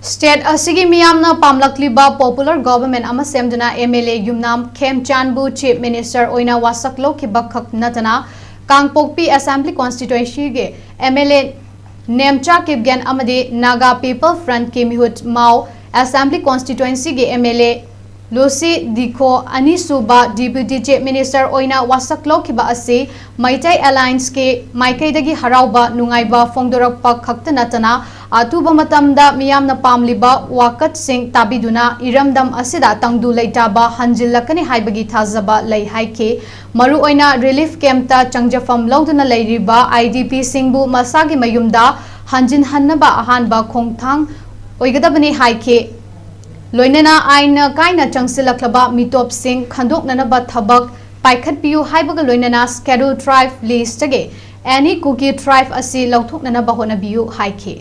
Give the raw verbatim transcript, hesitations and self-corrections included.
State ꯑꯁꯤꯒꯤ ꯃꯤꯌꯥꯝꯅ ꯄꯥꯝꯂꯛꯂꯤꯕ popular government ꯑꯃ ꯁꯦꯝꯗꯨꯅ M L A Yumnam ꯈꯦꯝꯆꯥꯟꯕꯨ Chief Minister ꯑꯣꯏꯅ ꯋꯥꯁꯛ ꯂꯧꯈꯤꯕ ꯈꯛ ꯅꯠꯇꯅ, ꯀꯥꯡꯄꯣꯛꯄꯤ Assembly Constituencyꯒꯤ M L A Nemcha Kipgen ꯑꯃꯗꯤ Naga People Frontꯀꯤ ꯃꯤꯍꯨꯠ ꯃꯥꯎ Assembly Constituencyꯒꯤ M L A Lucy Dikho ꯑꯅꯤꯁꯨꯕ Deputy Chief Minister ꯑꯣꯏꯅ ꯋꯥꯁꯛ ꯂꯧꯈꯤꯕ ꯑꯁꯤ ꯃꯩꯇꯩ Allianceꯀꯤ ꯃꯥꯏꯀꯩꯗꯒꯤ ꯍꯔꯥꯎꯕ ꯅꯨꯡꯉꯥꯏꯕ ꯐꯣꯡꯗꯣꯔꯛꯄ ꯈꯛꯇ ꯅꯠꯇꯅ, ꯑꯊꯨꯕ ꯃꯇꯝꯗ ꯃꯤꯌꯥꯝꯅ ꯄꯥꯝꯂꯤꯕ ꯋꯥꯀꯠꯁꯤꯡ ꯇꯥꯕꯤꯗꯨꯅ ꯏꯔꯝꯗꯝ ꯑꯁꯤꯗ ꯇꯪꯗꯨ ꯂꯩꯇꯥꯕ ꯍꯟꯖꯤꯜꯂꯛꯀꯅꯤ ꯍꯥꯏꯕꯒꯤ ꯊꯥꯖꯕ ꯂꯩ ꯍꯥꯏꯈꯤ꯫ ꯃꯔꯨꯑꯣꯏꯅ relief campꯇ ꯆꯪꯖꯐꯝ ꯂꯧꯗꯨꯅ ꯂꯩꯔꯤꯕ IDPꯁꯤꯡꯕꯨ ꯃꯁꯥꯒꯤ ꯃꯌꯨꯝꯗ ꯍꯟꯖꯤꯟꯍꯟꯅꯕ ꯑꯍꯥꯟꯕ ꯈꯣꯡꯊꯥꯡ ꯑꯣꯏꯒꯗꯕꯅꯤ ꯍꯥꯏꯈꯤ꯫ ꯂꯣꯏꯅꯅ ꯑꯥꯏꯟꯅ ꯀꯥꯏꯅ ꯆꯪꯁꯤꯜꯂꯛꯂꯕ ꯃꯤꯇꯣꯞꯁꯤꯡ ꯈꯟꯗꯣꯛꯅꯅꯕ ꯊꯕꯛ ꯄꯥꯏꯈꯠꯄꯤꯌꯨ ꯍꯥꯏꯕꯒ ꯂꯣꯏꯅꯅ Scheduled Tribe listꯇꯒꯤ any Kuki tribe ꯑꯁꯤ ꯂꯧꯊꯣꯛꯅꯅꯕ ꯍꯣꯠꯅꯕꯤꯌꯨ ꯍꯥꯏꯈꯤ꯫